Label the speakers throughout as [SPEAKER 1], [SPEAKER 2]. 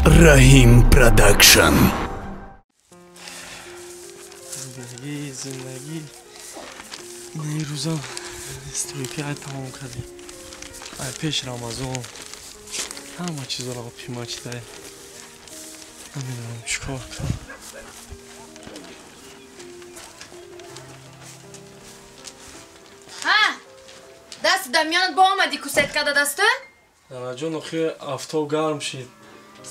[SPEAKER 1] Раҳим Продакшн.
[SPEAKER 2] Зиндагӣ, зиндагӣ. Ин рӯза стройка тамом кардем. Ай пеш Рамазон. Ҳама чизоро пима чидай. Намедонам чӣ кор кунам.
[SPEAKER 3] Ҳа! Даст дар миёнат бо омадӣ кусет карда дасту?
[SPEAKER 2] Занаҷон, охи афтоб гарм шид.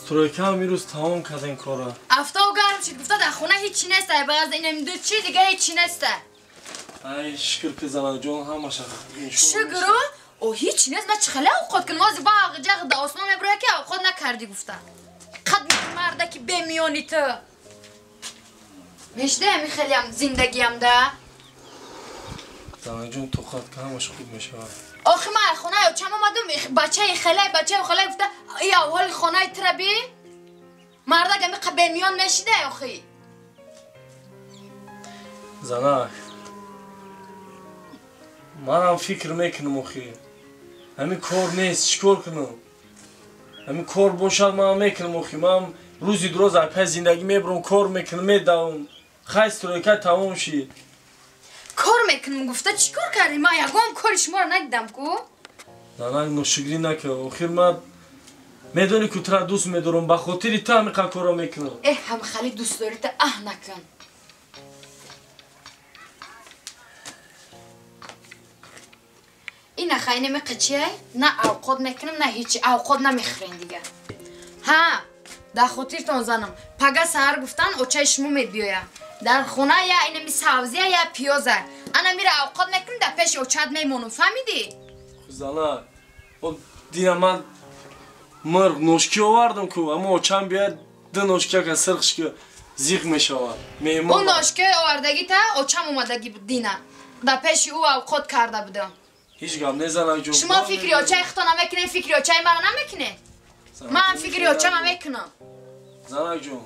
[SPEAKER 2] Стройка ҳам ирӯз тамом кардем кора.
[SPEAKER 3] Афтоб гарм шид, гуфта дар хона ҳеҷ чи нест, ай бағаз инам ду чи дига ҳеҷ чи нест.
[SPEAKER 2] Ай шукр ки занаҷон ҳамаша.
[SPEAKER 3] Шукру? О ҳеҷ чи нест, ман чӣ хеле овқот кунам? Ҳозир вағ ҷағ дар осмон мебурояд ки овқот накардӣ гуфта. Қад марда ки бемиёни ту. Мешида ҳами хелеам зиндагиам да?
[SPEAKER 2] Занаҷон, тоқат ка, ҳамаш хуб мешавад.
[SPEAKER 3] Охи ман аз хонаи очам омадам, бачаи хеле, бачаи хеле гуфта, и аввали хонаи тура би? Мардак ҳами қа бемиён мешида охи.
[SPEAKER 2] Занак, манам фикр мекунам охи. Ҳамин кор нест, чӣ кор кунам? Ҳамин кор бошад, манам мекунам охи. Ман рӯзи дуроз аз пай зиндагӣ мебурам, кор мекунам, медавам. Хай стройка тамом шид.
[SPEAKER 3] Кор мекунам гуфта чӣ кор кардӣ? Ман ягон кори шуморо надидам ку.
[SPEAKER 2] Занак, ношукрӣ накун. Охир ман медонӣ ку тура дӯст медорам, ба хотири ту ҳамин қадр корро мекунам.
[SPEAKER 3] Э, ҳам хали дӯст дорӣ та аҳ накун. Ина хай намеқа чиай? На авқот мекунам, на ҳечи, авқот намехӯрем дига. Ҳа, дар хотиртон занам. Пага саҳар гуфтан очаи шумо мебиёяд. Дар хона я инами савзия, я пиёза. Ана мира авқот мекунам, дар пеши очат мемонам, фаҳмидӣ?
[SPEAKER 2] Зана, дина ман мирғ ношкӣ овардам ку, аммо очам биёяд ду ношкияка сирхш ки зиқ мешавад. Меҳмон.
[SPEAKER 3] Ӯ ношкиҳои овардагита очам омадагӣ буд дина. Дар пеши ӯ авқот карда будам.
[SPEAKER 2] Ҳеҷ гап не, занакҷон.
[SPEAKER 3] Шумо фикри очаи худто намекунед, фикри очаи маро намекунед? Ман фикри очама мекунам.
[SPEAKER 2] Занакҷон,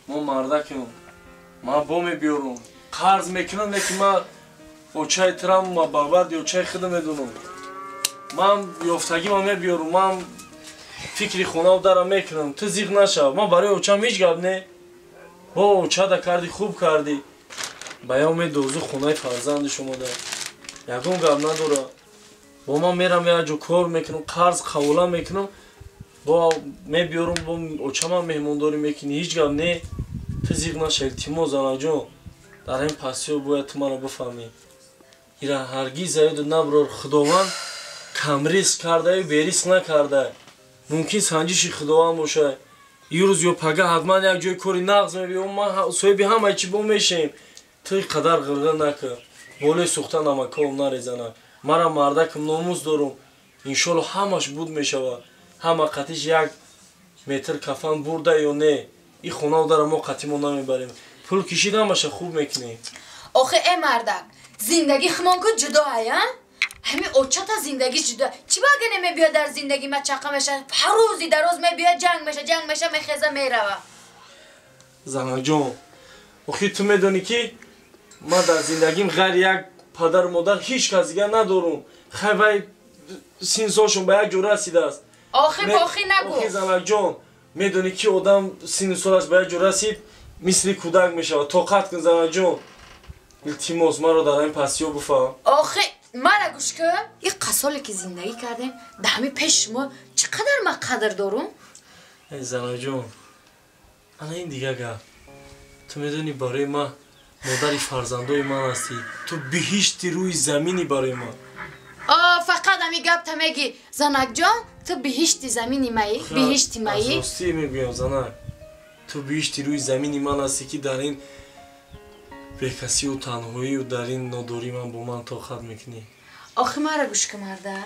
[SPEAKER 2] мо мардакем. Ман бо мебиёрам. Қарз мекунам, лекин ман очаи турам, ма барбарди очаи худам медонам. Ман ёфтагима мебиёрам, ман фикри хонаву дарам мекунам. Ту зиқ нашав. Ман барои очам ҳеҷ гап не. Бо очада кардӣ, хуб кардӣ. Ба я умед дозу хонаи фарзанди шумо да. Ягон гап надора. Бо ман мерам як ҷо кор мекунам, қарз қавола мекунам, бо мебиёрам, бо очамам меҳмондорӣ мекунӣ. Ҳеҷ гап не. Ту зиқ наша, илтимос, занаҷон. Дар ҳамин пастиҳо бояд ту маро бифаҳмӣ. Ира ҳаргиз аёдат наброр, Худованд камризқ кардаю беризқ накарда. Мумкин санҷиши Худованд бошад. Ирӯз ё пага ҳатман як ҷои кори нағз мебиём, ман соҳиби ҳамаи чӣ бо мешем. Ту ин қадар ғирғир накун. Болои сӯхта намакҳоам нарезанад. Манам мардакам, номус дорум. Иншолло ҳамаш буд мешавад. Ҳама қатиш як метр кафан бурда ё не. Ин хонаву дара мо қатимо намебарем. Пул кишид ҳамаша хуб мекунем.
[SPEAKER 3] Охи э мардак, зиндагӣ химон ку ҷудо ая? Ҳамин очата зиндагӣ ҷудо. Чӣ ба агар намебиёд дар зиндагӣ ма чақа меша? Ҳар рӯзи дароз мебиёд, ҷанг меша, ҷанг меша, мехеза, мерава.
[SPEAKER 2] Занаҷон, охи ту медонӣ ки ман дар зиндагим ғайри як падару модар ҳеҷ кас дигар надорум. Хай вай синну солшон ба як ҷо расидааст.
[SPEAKER 3] Охи бохӣ нагӯ.
[SPEAKER 2] Охи занакҷон, медонӣ ки одам синну солаш ба як ҷо расид, мисли кӯдак мешавад. Тоқат кун, занаҷон. Илтимос, маро дар ҳамин пастиҳо бифаҳм.
[SPEAKER 3] Охи мара гӯш кун, ин қасоле ки зиндагӣ кардем, дар ҳамин пеши шумо чӣ қадар ман қадр дорум?
[SPEAKER 2] Эй занаҷон, ана ин дига гап. Ту медонӣ барои ман модари фарзандои ман ҳастӣ. Ту биҳишти рӯи заминӣ барои ман.
[SPEAKER 3] О, фақат ҳамин гапта мегӣ, занакҷон, ту биҳишти замини маӣ, биҳишти маӣ.
[SPEAKER 2] Аз ростӣ мегӯям, занак. Ту биҳишти рӯи замини ман ҳастӣ ки дар ин бекасию танҳоию дар ин нодорӣ ман бо ман тоқат мекунӣ.
[SPEAKER 3] Охи мара гӯш кун, марда.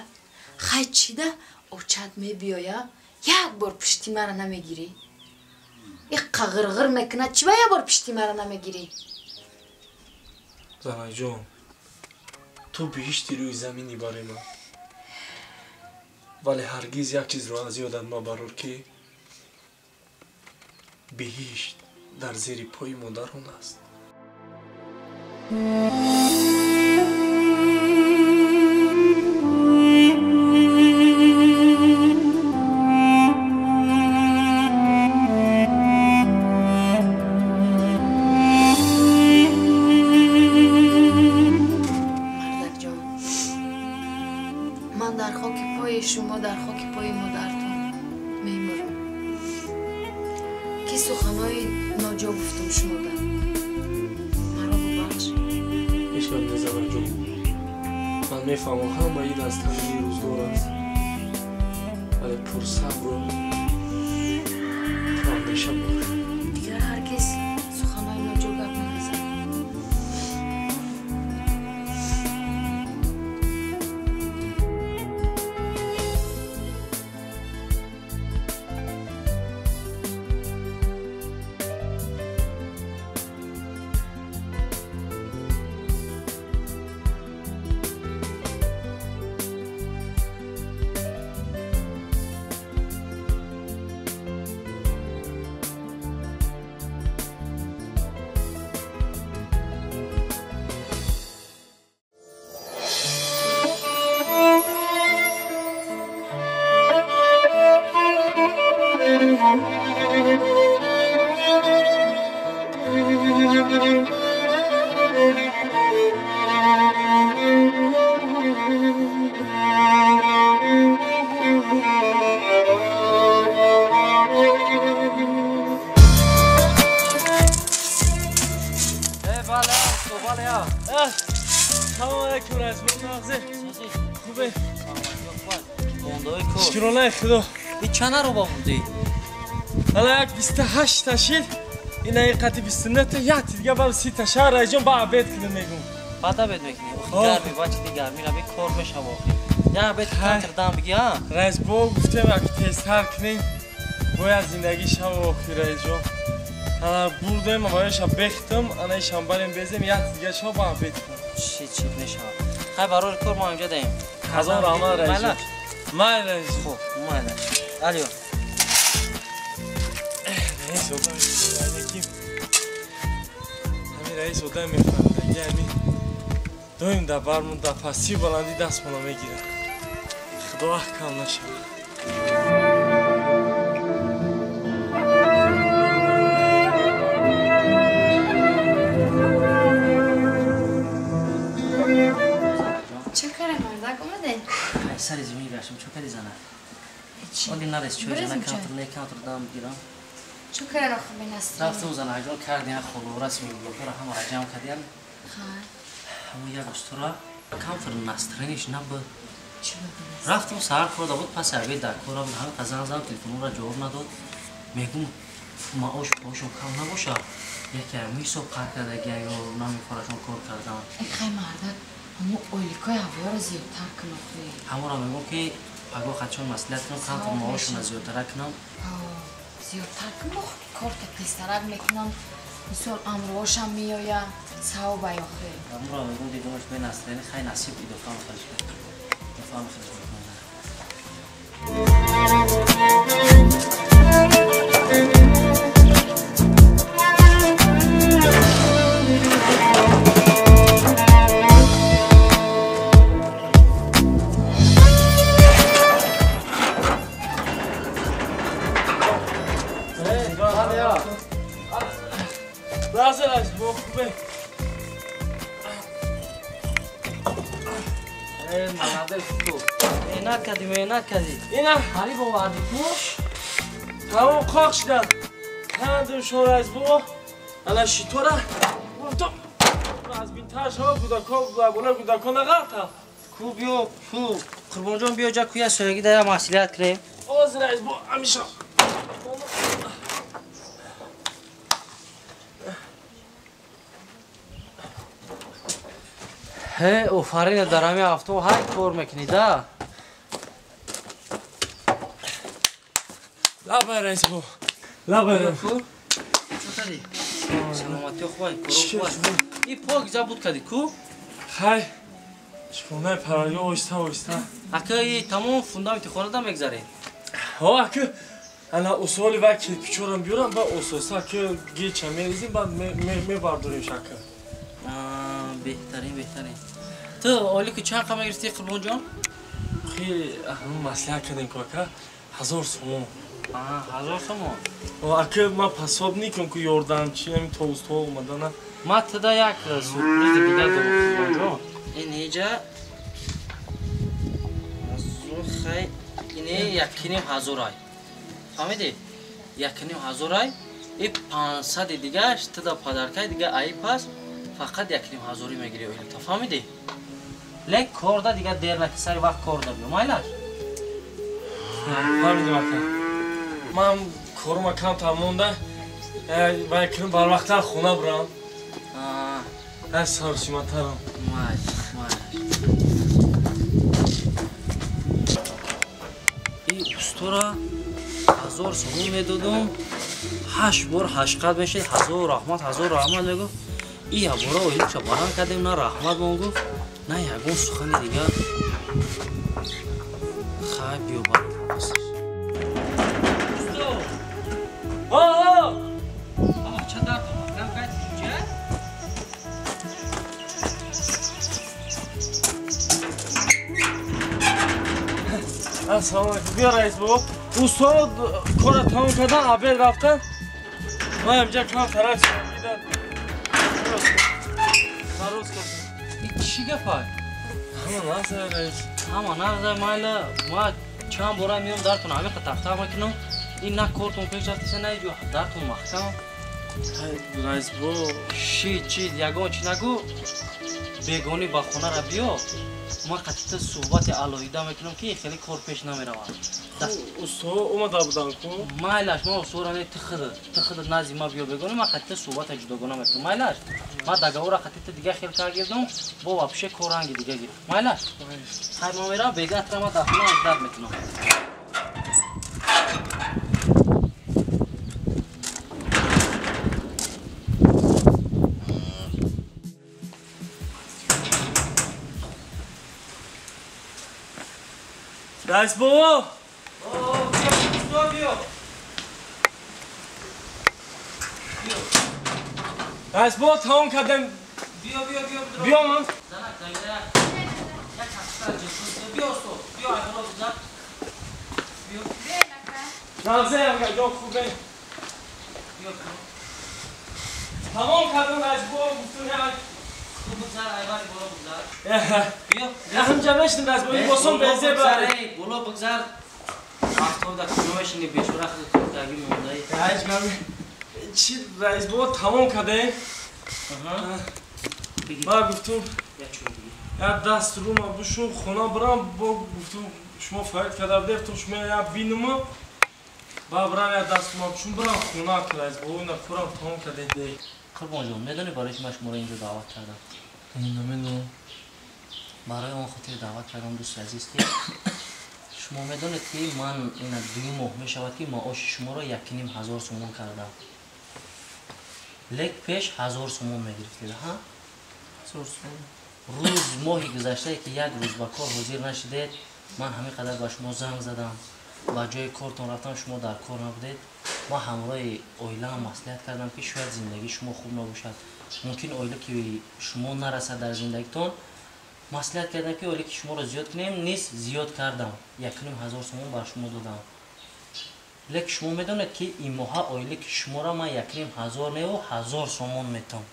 [SPEAKER 3] Хай чида очат мебиёя, як бор пушти мара намегирӣ? Иққа ғирғир мекунад, чӣ ба як бор пушти мара намегирӣ?
[SPEAKER 2] Занаҷон, ту биҳишти рӯи заминӣ барои ман. Вале ҳаргиз як чизро аз ёдат мабарор ки биҳишт дар зери пои модарон аст.
[SPEAKER 3] Суханои ноҷо гуфтум шумода. Маро бубахш.
[SPEAKER 2] Ҳеҷ гап не, Заварҷон. Ман мефаҳмам ҳама ин аз танги рӯзгор аст. Вале пурсабру пурандеша бош.
[SPEAKER 3] Дигар ҳаргиз суханои ноҷо гап намезанам.
[SPEAKER 2] Худо.
[SPEAKER 4] И чана роба бурдӣ?
[SPEAKER 2] Ҳала як 28 та шид, ина ин қати 29 та, як дига бал 30 та шаҳр раисҷон ба обед кунем мегум.
[SPEAKER 4] Баъд обед мекунӣ? Охи гармӣ, бачи гармӣ раби кор мешава охи. Я обед кантр дам биги, а?
[SPEAKER 2] Раис бо гуфтем як тезтар кунем, бояд зиндагӣ шава охи раисҷон. Ана бурдем, аваёша бехтам, ана ишам барем безем, як дига шава ба обед кунем.
[SPEAKER 4] Чӣ чӣ мешава? Хай барори кор мо инҷа даем.
[SPEAKER 2] Ҳазор раҳмат раисҷон. Майла,
[SPEAKER 4] хуб, майла. Алё.
[SPEAKER 2] Раис одам мефаҳмидаги. Ҳамин раис одам мефаҳмидаги, ҳамин доим дар бармон дар пастию баландӣ дастмона мегирад. Худо аҳкам нашавад.
[SPEAKER 3] Чӣ кара мардак омаде?
[SPEAKER 4] Сари зимин гаштам, чӣ кади зана? Оли нарес, чой зана кантр, не кантр дам бигирам.
[SPEAKER 3] Чӣ кара роху бинастри?
[SPEAKER 4] Рафтам зана, аҷон кардиан холора смиблокара ҳамара ҷамъ кардиан. Ҳамон як устура камтар настроениш набуд. Рафтам саҳар кор буд, пас обед дар кора буд, ҳамин занг задам, телефонро ҷавоб надод. Мегум маош пошон кам набоша. Яке ҳамин ҳисоб қар кардаги ё намефорашон кор кардан.
[SPEAKER 3] Хай мардак, ҳамон ойликои ҳаворо зиёдтар кун охи.
[SPEAKER 4] Ҳамонро мегӯм ки пагоҳ хачон маслиҳат кунам, камтар маошонро зиёдтара кунам.
[SPEAKER 3] Зиёдтар кун, корта тезтарак мекунам. Мисол амроҳошам меояд, савобай охи.
[SPEAKER 4] Ҳамонро мегӯм дидумаш бенасрени, хай насиб идофа мехӯриш. Идофа мехӯриш мекунам. Меҳнат кардӣ.
[SPEAKER 2] Ина
[SPEAKER 4] ҳариб овардӣ ку?
[SPEAKER 2] Тамом қоқ шудам. Кандум шумо раис бобо. Ана шитора. Гуфтам аз бинтар шава кӯдако бола кӯдако нағалта.
[SPEAKER 4] Ку биё, ку Қурбонҷон биё ҷа куя соягӣ дая маслиҳат кунем.
[SPEAKER 2] Оз раис бо ҳамеша.
[SPEAKER 4] Ҳе, офарин дар ҳамин ҳафто ҳай кор мекунӣ да?
[SPEAKER 2] Лабай раис бо. Лабай раис.
[SPEAKER 4] Ку? Чӣ кардӣ? Саломатӣ хубай, коро хубай. И пок забуд кардӣ ку?
[SPEAKER 2] Хай. Шифонаи парваргоҳ оҳиста оҳиста.
[SPEAKER 4] Ака и тамом фундаменти хона да мегзаред?
[SPEAKER 2] Ҳо, ака ана усоли ва кирпичорам биёрам ба ососа ака геча мерезим баъд мебардорем ака.
[SPEAKER 4] Беҳтарин, беҳтарин. Ту ойлики чанд қа мегирифтӣ Қурбонҷон?
[SPEAKER 2] Хеле ҳамон маслиҳат кардем ку ака 1000 сомон.
[SPEAKER 4] 1000 сомон?
[SPEAKER 2] Ака ман пасоб никам ку ёрдамчи ҳамин тобустҳо омадана.
[SPEAKER 4] Ман туда як сюрпризи дигар дорам Қурбонҷон. Ин ҳеҷа хай ине 1500 ай. Фаҳмидӣ? 1500 ай. И 500 дигаш туда падаркай дига ай пас фақат 1,5 ҳазорӣ мегирӣ ойликта, фаҳмидӣ? Лек корда дига дер наки, сари вақт корда биё, майлаш?
[SPEAKER 2] Фаҳмидим, ака. Ман корума камтар монда, вай кунам, барвақттар хона бурам. Ай сарсиматарам.
[SPEAKER 4] Майлаш, майлаш. И устора 1000 сомон медодум, 8 бор ҳашқат мешид, ҳазор раҳмат, ҳазор раҳмат мегуфт. И ябора ойликша баланд кардем, на раҳмат мон гуфт, на ягон сухани дигар. Хай, биё бар.
[SPEAKER 2] Ассалому алайкум. Биё, раис бобо. Устод кора тамом кардан, обед рафтан. Ман инҷа кам тарак дидан. Сарос кардам.
[SPEAKER 4] Чӣ гапай?
[SPEAKER 2] Ҳама нағз, раис.
[SPEAKER 4] Ҳама нағз, майла. Ма чанд бора меом дартон ҳамиқа тахта мекунам. Ин на кортон пеш рафтеса, на иҷо дартон маҳкам.
[SPEAKER 2] Раис бо
[SPEAKER 4] ши чи ягон чи нагӯ, бегонӣ ба хонара биё. Ма қатита суҳбати алоҳида мекунам, ки хеле кор пеш намеравад.
[SPEAKER 2] Устод омада буданд ку?
[SPEAKER 4] Майлаш, ма устора не, тихида назди ма биё бегонӣ, ма қатита суҳбата ҷудогона мекунам. Майлаш, ма договора қатита дига хел кар гирдам, бо вообще кор ранги дига гирифт. Майлаш, хай, ма меравам, бега атра ма дар хона аждад мекунам.
[SPEAKER 2] Раис бобо!
[SPEAKER 4] Биё.
[SPEAKER 2] Раис бобо, тамом кардем.
[SPEAKER 4] Биё, биё, биё.
[SPEAKER 2] Биё ман.
[SPEAKER 4] Занак, занак. Як ҳафта ҷисм. Биё, устод. Биё, айбола бизан. Биё.
[SPEAKER 2] Нағзаям, ҷон, хубе.
[SPEAKER 4] Биё.
[SPEAKER 2] Тамом кардем, раис бобо, гуфтум як
[SPEAKER 4] Хуб бигзар, айвани боло бигзар. Биё.
[SPEAKER 2] Ҳамҷа мешинем, раис бобо, либосон безе бар.
[SPEAKER 4] Боло бигзар. Афтода куҷо мешини, бешора худ таги мондаи.
[SPEAKER 2] Ҳеҷ гап. Чи, раис бобо, тамом кардем. Ма гуфтум як даст рума бушум, хона бирам, бо гуфтум шумо фоид карда будед, гуфтум шумо як бинума, ба бирам як даст рума бушум, бирам хона, раис бобо, ина курам тамом кардем.
[SPEAKER 4] Қурбонҷон, медонӣ барои чи ман шуморо инҷо даъват кардам?
[SPEAKER 2] Намедонам.
[SPEAKER 4] Барои он хотир даъват кардам, дӯсти азиз, ки шумо медонед, ки ман ина 2 моҳ мешавад, ки маоши шуморо 1,5 ҳазор сомон кардам. Лек пеш 1000 сомон мегирифтед, ҳа? Рӯз моҳи гузаштае, ки як рӯз ба кор ҳозир нашидед, ман ҳамин қадар ба шумо занг задам, ба ҷои кортон рафтам, шумо дар кор набудед. Ман ҳамроҳи оилаам маслиҳат кардам, ки шояд зиндагии шумо хуб набошад, мумкин оилаки шумо нарасад дар зиндагитон. Маслиҳат кардам, ки оилаки шуморо зиёд кунем, низ зиёд кардам, 1,5 ҳазор сомон бар шумо додам. Лекин шумо медонед, ки ин моҳа оилаки шуморо ман 1,5 ҳазор неву 1000 сомон метам,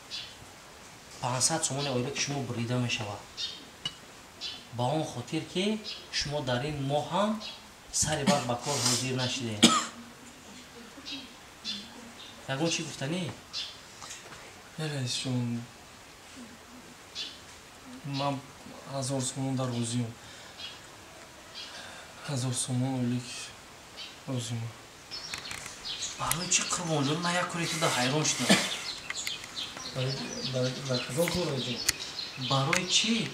[SPEAKER 4] 500 сомони оилаки шумо бурида мешавад, ба он хотир, ки шумо дар ин моҳ ҳам сари вақт ба кор ҳозир нашидед. Ягон чӣ гуфтанӣ?
[SPEAKER 2] Раисҷон, ман 1000 сомон дар розиам, 1000 сомон ойлик розиам.
[SPEAKER 4] Барои чӣ, Қурбонҷон? Ман як кори туда ҳайрон шудам.
[SPEAKER 2] Дар кадом кор, раисҷон?
[SPEAKER 4] Барои чӣ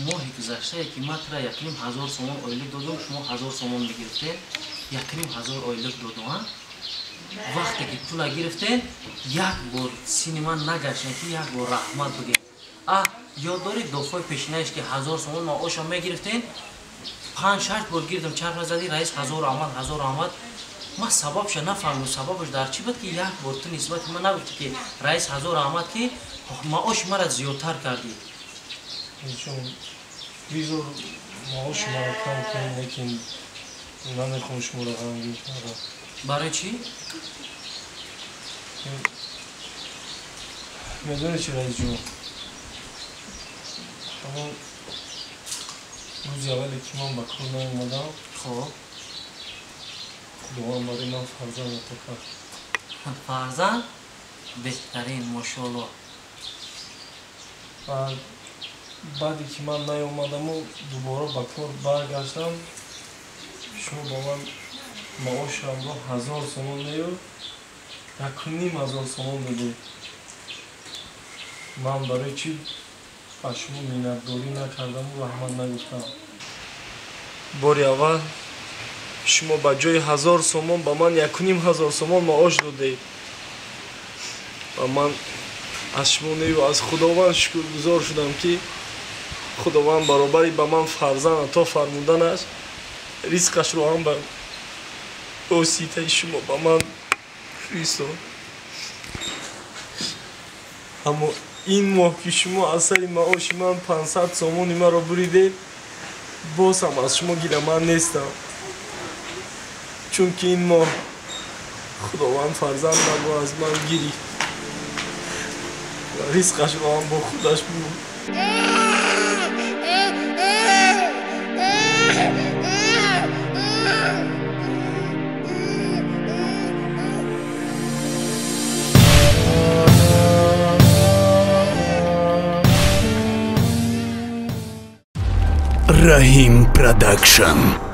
[SPEAKER 4] моҳи гузаштае, ки ман тура 1,5 ҳазор сомон ойлик додум, шумо 1000 сомон мегирифтед, 1,5 ҳазор ойлик додум, а вақте ки пула гирифтед, як бор сини ман нагаштем, ки як бор раҳмат бигем? А ёд дорӣ дофои пешинаеш, ки 1000 сомон маошам мегирифтед, панҷ шаш бор гирдам чарх мезадӣ: «Раис, ҳазор раҳмат, ҳазор раҳмат». Ман сабабша нафаҳмидам, сабабаш дар чӣ буд, ки як бор ту нисбати ман нагуфтӣ, ки «Раис, ҳазор раҳмат, ки маоши мара зиёдтар кардӣ».
[SPEAKER 2] Раисҷон, бизор маоши маро кам кунед, лекин намехоҳам шуморо ғамгин кардам.
[SPEAKER 4] Барои чӣ?
[SPEAKER 2] Медонед чи, раисҷон, ҳамон рӯзи аввале, ки ман ба кор наомадам,
[SPEAKER 4] хоб
[SPEAKER 2] Худованд барои ман фарзанд ато кард.
[SPEAKER 4] Фарзанд беҳтарин, мошоалло.
[SPEAKER 2] Баъде ки ман наёмадаму дубора ба кор баргаштам, шумо ба ман маошамро 1000 сомон нею 1500 сомон додед. Ман барои чӣ ба шумо миннатдорӣ накардаму раҳмат нагуфтам? Бори аввал шумо ба ҷои 1000 сомон ба ман 1500 сомон маош додед ва ман аз шумо нею аз Худованд шукргузор шудам, ки Худованд баробари ба ман фарзанд ато фармуданаш ризқашро ҳам ба воситаи шумо ба ман фиристод. Аммо ин моҳ ки шумо аз сари маоши ман 500 сомони маро буридед, боз ҳам аз шумо гиламанд нестам, чунки ин моҳ Худованд фарзандамро аз ман гирифт ва ризқашро ҳам бо худаш бурд.
[SPEAKER 1] Rahim Production.